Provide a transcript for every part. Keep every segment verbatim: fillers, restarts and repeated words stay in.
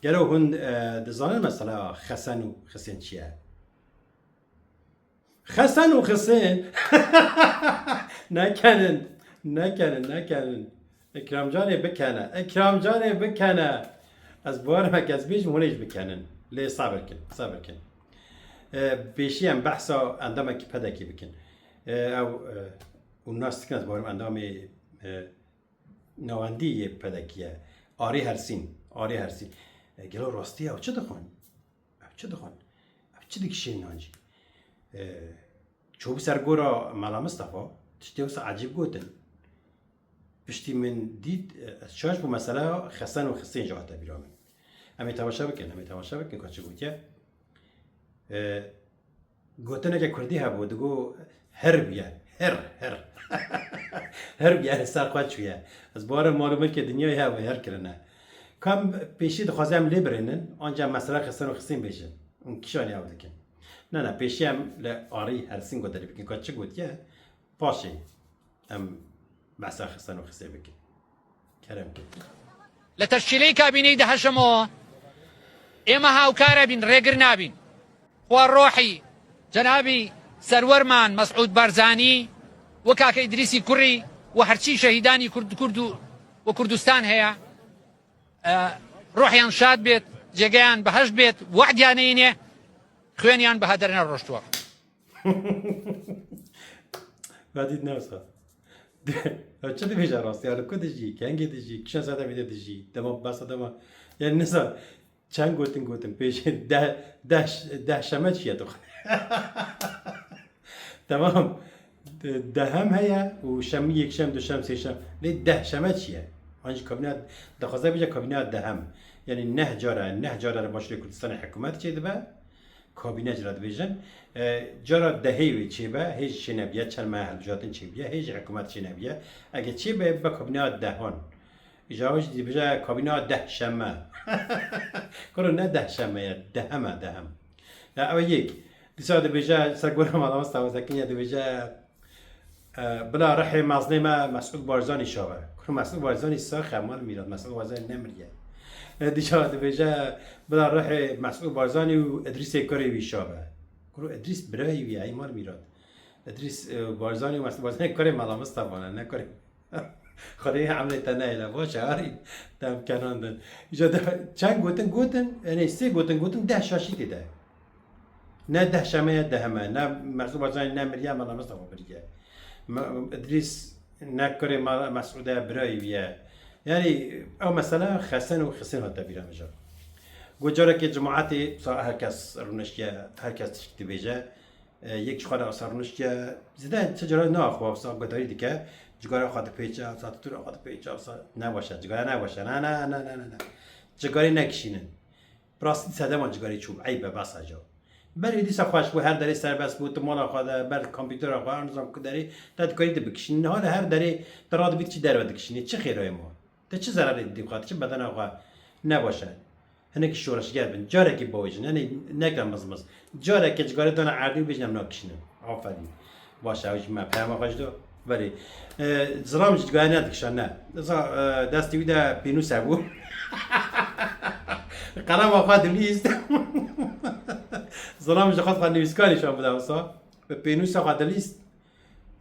Gelo hûn, e, dizanin mesela Xesen û Xisên çi ye? Xesen û Xisên nekenin, nekenin, nekenin. Îkramcanê bikene, Îkramcanê bikene. Ez bawerim heke ez bêjim hûn ê jî bikenin. Lê sebir kin, sebir kin. E, pêşî em behsa endamekî pedekî bikin. E, ew, e, û nas dikin ez bawerim endamê, e, navendî yê pedekî ye. Arî Hersîn, Arî Hersîn. E, gelo rastî ew çi dixwin? Ev çi dixwin? Ev çi dikişînin an jî? E, çûbû ser gora Mela Mistefa, tiştê wisa ecîb gotin. Piştî min dît, e, ez şaş bû mesela Xesen û Xisên jî hate bîra min. Em ê temaşe bikin, em ê temaşe bikin ka çi gotiye. E, gotineke kurdî hebû, digo her bûye, her, her. Her bûye, her ser xwe çûye. Ez bawerim mal û milkê dinyayê hebû, her kirine. Kam pêşî dixwaze em lê birênin, anca mesela Xesen û Xisên bêjin. Hûn kîşanî ew dikin. Ne, ne, pêşî em li Arî Hersîn gotinê bikin, ka çi gotiye, paşê em behsa Xesen û Xisên bikin. Kerem kin. لە تەشکیلەی کابینەی دەهەشەمەوە ئێمە هاوکارە بین، ڕێگر نابین. خوا ڕۆحی جەنابی سەروەرمان مەسعود بارزانی و کاکە ئیدریسی کوڕی و هەرچی شەهیدانی کورد، کورد و، و کوردستان هەیە، ئە، ڕۆحیان شاد بێت، جێگەیان بەهەشت بێت، وەعدیانەینێ خوێنیان بە هەدەر نەڕۆشتووە. Vedît newsa. Ew çi dibêje rastî? Ya li ku dijî? Kengê dijî? Kişa zade vêde dijî? Dema basa dema. Yani nisa çend gotin gotin pêşê deh, deh, deh şeme çiye dixwe. Tamam. De-, dehem heye û şemî yek şem, du şem, sê şem. Lê deh şeme çiye? An jî kabîneya, dixwaze bêje kabîneya dehem. Yani neh cara, neh cara li Başûrê Kurdistanê hikûmet çêdibe. Kabîne jî re dibêjin. E, cara dehê wê çêbe, hê jî çênebiye, çend meha hilbijartin çêbiye, hê jî hikûmet çênebiye. Ege çêbe, be kabîneya dehan. Îja wê jî dibêje kabîneya deh şeme. Kuro ne deh şeme ye, dehem e, dehem. Ya ew yek. Dîsa dibêje, ser gora Mala Mistefa Zekin ya dibêje, E, bila rihê meznê me Mesûd Barzanî şav e. Kuro Mesûd Barzanî sax e, mal Mîrad, Mesûd Barzanî nemiriye. E, dîsa dibêje, bila rihê Mesûd Barzanî û Idrîsê kurê wî şav e. Kuro Idrîs birayê wî ye, ey mal Mîrad. Idrîs, e, Barzanî û Mesûd Barzanî kurê Mela Mistefa ne, ne kurê. Xwedê emrê te nehêle, baş e, arî te em kenandin. Îja de çend gotin gotin, yani sê gotin gotin, deh şaşî tê de. Ne deh şeme ye, dehem e. Ne Mesûd Barzanî nemiriye, Mela Mistefa biriye. Me-, Idrîs ne kurê Me-, Mesûd e, birayê wî ye. Yani ew mesela Xesen û Xisên hate bîra min jî. Got carekê cemaetê, sa her kes rûniştiye, her kes tişt dibêje. E, yek ji xwe re wisa rûniştiye. Zêde ti cara naxwe wisa guhdarî dike. Cigara xwe dipêçe, wisa titûra xwe dipêçe, wisa ne baş e. Cigara ne baş e. Ne, ne, ne, ne, ne, ne. Cigarê nekişînin. Bi rastî sedema cigarê çû, eyb e, bes e ca. Berê dîsa xweş bû, her derê serbest bû, tu mala xwe de, ber kompîtera xwe, her nizam ku derê, te dikarî tu bikişînî. Niha li her derê tu radibî tu çi derve dikişînî, çi xêrayê ma? Tu çi zerarê didî xwe, tu çi bedena xwe ne baş e? Hinekî şoreşger bin, carekî bawêjin, yani neke mizmiz. Carekê cigarê dana erdî û bêjin em nakişînin. Aferîn. Baş e, ew jî me peyama xwe ji do. Berê. E, zilam ji cigarê nedikişa, ne. Za, e, destê wî de pênûs hebû. Qelema xwe dilîst. Zilam ji xwe xwe nivîskarî şan bide wisa. Bi pênûsa xwe dilîst.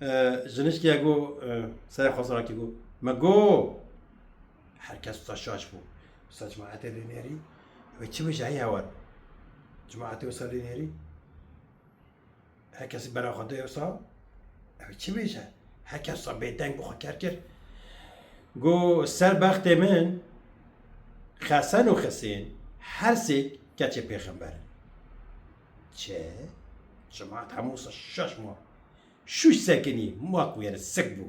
E, jinişkê got, e, serê xwe zirakî got. Me got. Her kes wisa şaş bû. Wisa cemaetê lê nêrî. Wê çi bêje hey heval? Cemaetê wisa lê nêrî. Her kesî bera xwe dê wisa, ew çi bêje? Her kes wisa bêdeng bû, xwe ker kir. Got, ser bextê min, Xesen û Xisên her sêk keçê pêxember in. Çi? Cemaet hemû wisa şaş ma. Şûş sekinî, ma ku yani sik bû.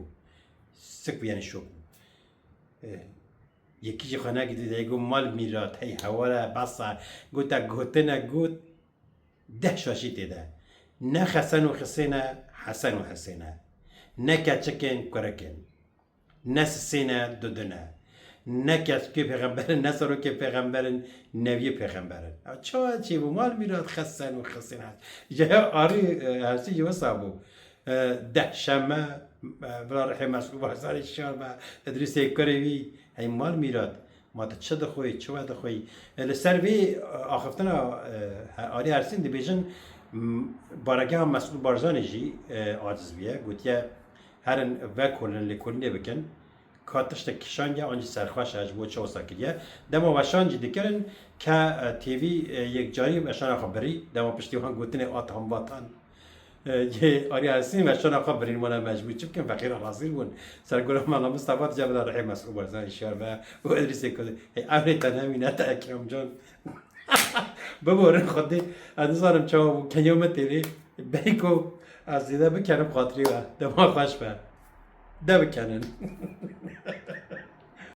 Sik bû yani şok bû. Eh, yekî jî xwe negirtî de got, mal Mîrat, hey heval e, bes e. Got, te gotine got, deh şaşî tê de. Ne Xesen û Xisên e, Hesen û Hesên e. Ne keçik in, kurik in. Ne sisê ne, dudin e. Ne keçikê pêxember in, ne serokê pêxember in, neviyê pêxember in. Ew çawa çêbû, mal Mîrat, Xesen û Xisên e. Ji hev arî, e, hersî jî wisa bû. E, deh şeme, e, bila rihê Mesûd Barzanî şav e, Idrîsê kurê wî, hey mal Mîrat. Ma tu çi dixweyî, çi we dixweyî? E, li ser vê, e, axiftina, e, he-, Alî Ersîn dibêjin, m, baregeha Mesûd Barzanî jî, e, aciz bûye. Gotiye, herin vekolin, lêkolînê bikin. Ka tiştek kişandiye an jî serxweş e ji bo çi wisa kiriye. Dema weşan jî dikirin, ke, e, têvî, e, yekcarî weşana xwe birî. Dema piştî wan gotinê at hambatan. E, yê Alî Ersîn weşana xwe birîn, wana mecbûr çi bikin, feqîran hazir bûn. Sergora Mela Mistefa dice bila rihê Mesûd Barzanî şiyar ve û Îdrîsê Kurdî. Hey, emrê te nemîne te Ekrem Can. Biborin Xwedê, ez nizanim çawa bû, kenya me têrê. Beyko, ez zêde bikerim xatirê we. Dema xweş be. De bikenin.